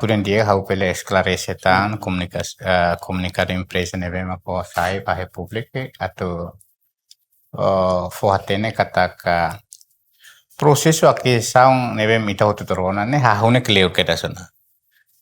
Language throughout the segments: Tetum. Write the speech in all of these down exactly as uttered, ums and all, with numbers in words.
Tuir ida-ne'e ha'u bele esklarese tan komunika-, eh, komunikadu empreza ne'ebé mak sai ba iha públiku atu, eh, fó hatene katak prosesu akizisaun ne'ebé mak ita hotu tuir ona ne'e hahú ne'e kleur kedas ona.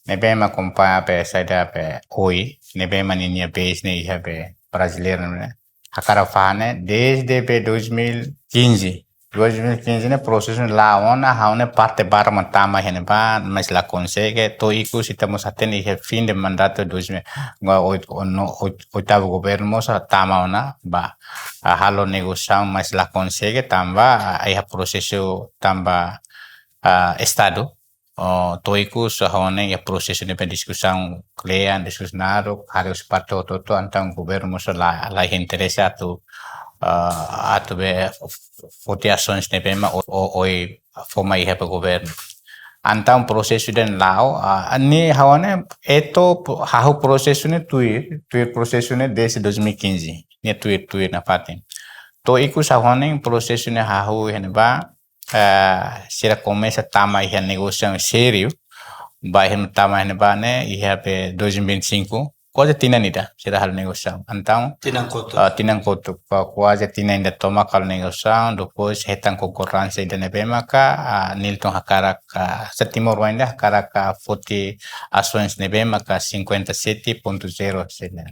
Ne'ebé mak akompaña be saida be oi, ne'ebé mak ninia base ne'e iha be brasileiru ne'e. Hakarak fó hatene, desde be dois mil e quinze. Dois mil e quinze ne'e prosesu ne'e la'o ona, ha'u ne'e parte barak mak tama iha ne'ebá, mas la konsege, to'o ikus ita mós hatene iha fim de mandato dois mil, ngua oit-, no, oit-, oitavu governu mós tama ona, ba, ah, halo negosiasaun, mas la konsege, tanba, ah, iha prosesu tanba, ah, Estadu, oh, to'o ikus ha'u hanoin iha prosesu ne'ebé diskusaun klean, diskusaun naruk, haree husi parte hotu-hotu, entaun governu mós la, la iha interese atu, ah, atu be f-, f-, foti asaun ne'ebé mak o-, o-, ohin fó mai iha be governu. Entaun prosesu ida-ne'e la'o, ah, ne'e ha'u hanoin ita hahú prosesu ne'e tuir, tuir prosesu ne'e desde dois mil e quinze, ne'e tuir, tuir nafatin. To'o ikus ha'u hanoin prosesu ne'e hahú iha ne'ebá, eh, sira komesa tama iha negosiasaun sériu, ba iha tama iha ne'ebá ne'e, iha be dois mil e vinte e cinco, kuaze tinan ida, sira halo negosiasaun. Entaun, tinan kotuk. Ah, tinan kotuk, ku-, kuaze tinan ida tomak halo negosiasaun, depois hetan konkordánsia ida ne'ebé maka, ah, Nilton hakarak, ah, se Timor-oan ida hakarak, ah, foti asaun ne'ebé maka cinquenta e sete ponto zero, sira.